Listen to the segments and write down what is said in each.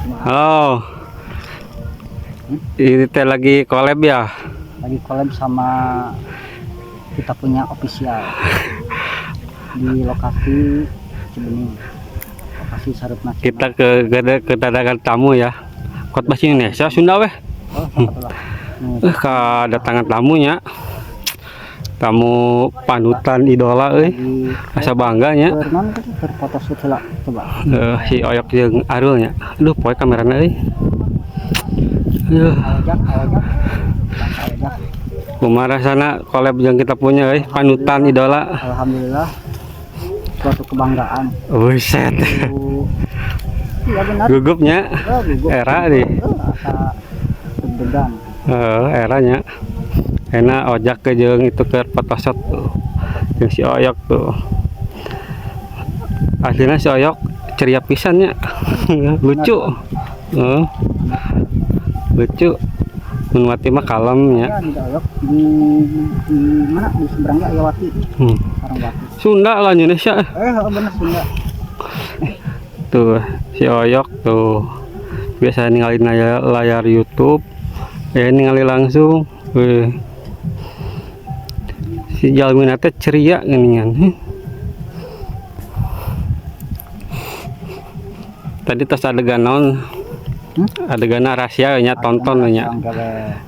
Halo. Ini teh lagi collab ya? Lagi collab sama kita punya official di lokasi Cibening, lokasi Sareupna. Kita ke kedatangan tamu ya. Kot bahasa Indonesia Sunda weh. Oh, lah. Kedatangan tamunya. Tamu panutan idola euy. Asa bangganya. Keur foto shoot heula coba. Si Oyok jeung Arul nya. Aduh, poe kamerana euy. Aduh. Ojak, ojak. Ojak. Kumaha rasana collab yang kita punya euy, panutan idola. Alhamdulillah. Suatu kebanggaan. Buset. Iya benar. Gugupnya. Oh, gugup. Era nih. Asa deg-degan. Eranya. Enak ojak ke jeung itu ke photoshoot tuh. Jeung si Oyok tuh. Aslinya si Oyok ceria pisan nya. Lucu. Lucu. Mun Wati mah kalem nya. Ya, di Oyok di mana di seberang aya Wati. Sareng Wati. Sunda lah Indonesia. Bener Sunda. Tuh si Oyok tuh. Biasa ninggalin layar YouTube. Ya ningali langsung. Wih. Si jalmina teh ceria geuningan. Tadi tos adegan naon? Adegan rahasia nya tonton nya.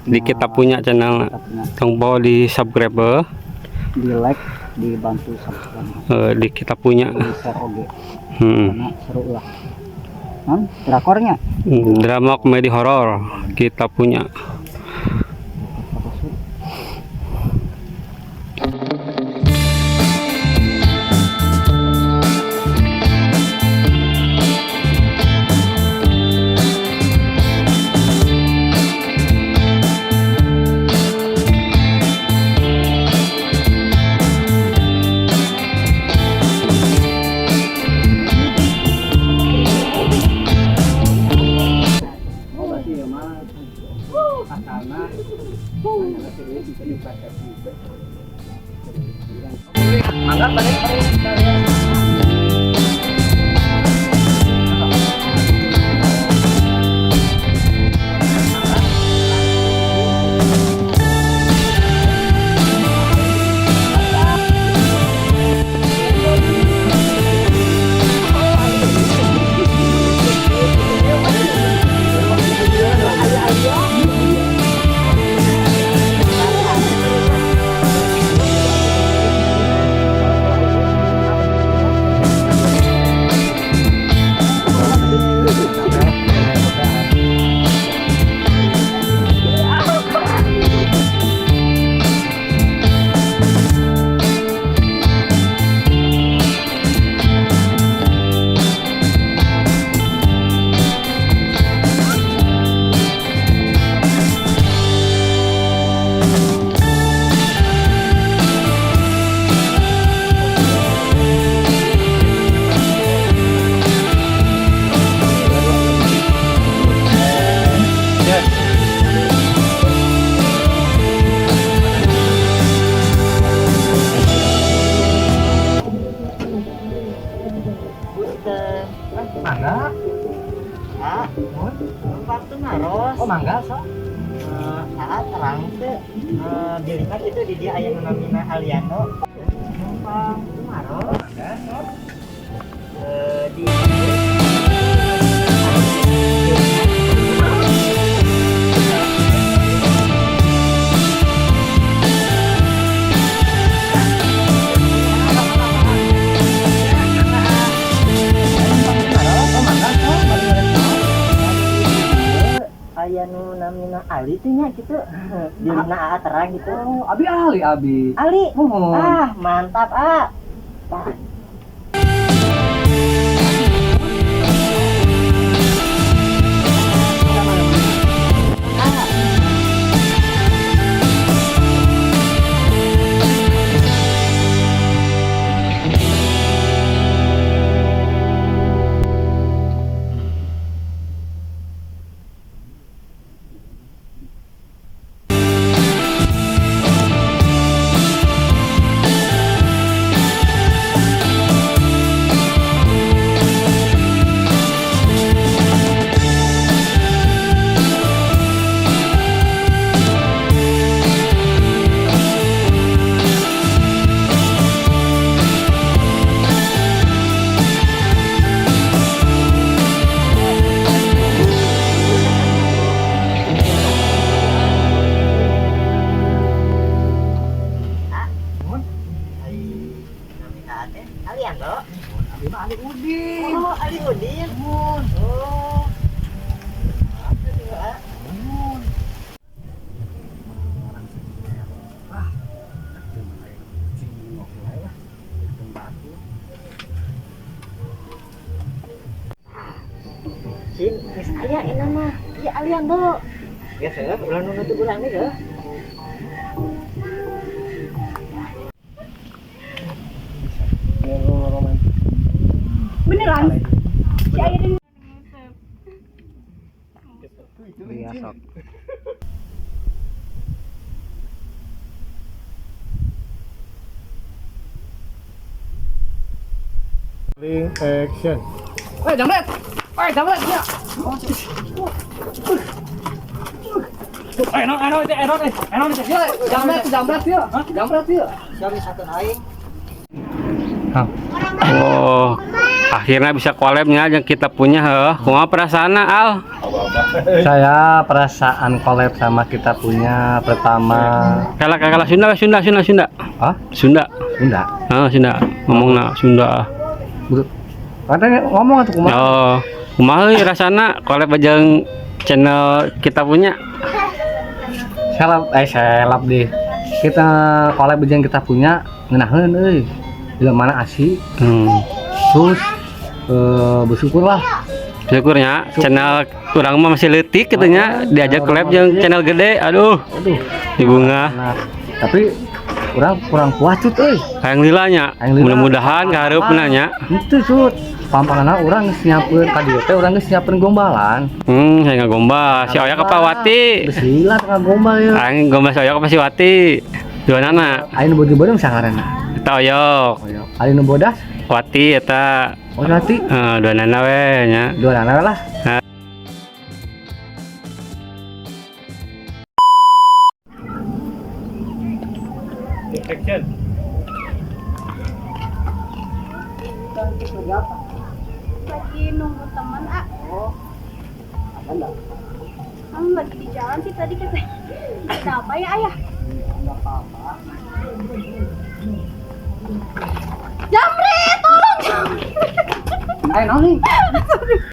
Di kita punya channel. Tong bawa di subscribe, di like, dibantu subscribe. Di kita punya. Di share oge. Karena seru lah. Drakornya? Drama komedi horor kita punya. Mangga? Waktu naros. Oh, mangga so. Terang teh. Dilihat itu di dia aya nu namina Aliano. Numpang tumaros. Mangga so. Di aya nu namina Ali teh nya kitu. Dirina aa terang gitu. Oh, abi Ali abi. Ali. Oh. Ah, mantap, ah. Tah. Micin, geus aya ini mah. Ieu Aliando. Geus heuh, ulah nu nutup urang nih heuh. Beneran? Si Ayah dan Iya sok. Link action. Woi, jambret. Woi, jambret ya. Enak, enak, itu enak, enak itu. Jambret, jambret ya. Jambret ya. Siapa satu aing? Oh, akhirnya bisa collabnya yang kita punya heuh. Kumaha perasaan Al? Saya perasaan collab sama kita punya pertama. Kalah kalah Sunda Sunda Sunda Sunda. Hah? Sunda. Sunda. Ah, Sunda. Ngomongna Sunda. Betul. Katanya ngomong atuh kumaha? Oh, kumaha euy rasana collab jeung channel kita punya? Selap selap deh. Kita collab jeung kita punya ngeunaheun euy. Bila mana asik, terus bersyukurlah. Syukurnya channel urang mah masih leutik kitu nya diajak collab jeung channel gede. Aduh, Aduh. di bunga. Nah, tapi kurang kurang puas cut euy. Hayang lila nya. Hayang lila. Mudah-mudahan kahareupna nya. Itu cut. Pampangna urang geus nyiapkeun ka dieu teh urang geus nyiapkeun gombalan. Hayang ngagombal. Si Oyak apa Wati? Besilat ngagombal ya. Hayang gombal si Oyok apa si Wati? Dua nana. Aya nu beureum sangaranna. Eta Oyok. Aya nu bodas, Wati eta oh nanti dua nana we nya. dua nana lah. Action. lagi nunggu teman, ah. Oh. Apa enggak? Kamu lagi di jalan sih tadi katanya. Ada apa ya, Ayah? Enggak apa-apa. Jamret, tolong jamret. Ayo naon nih?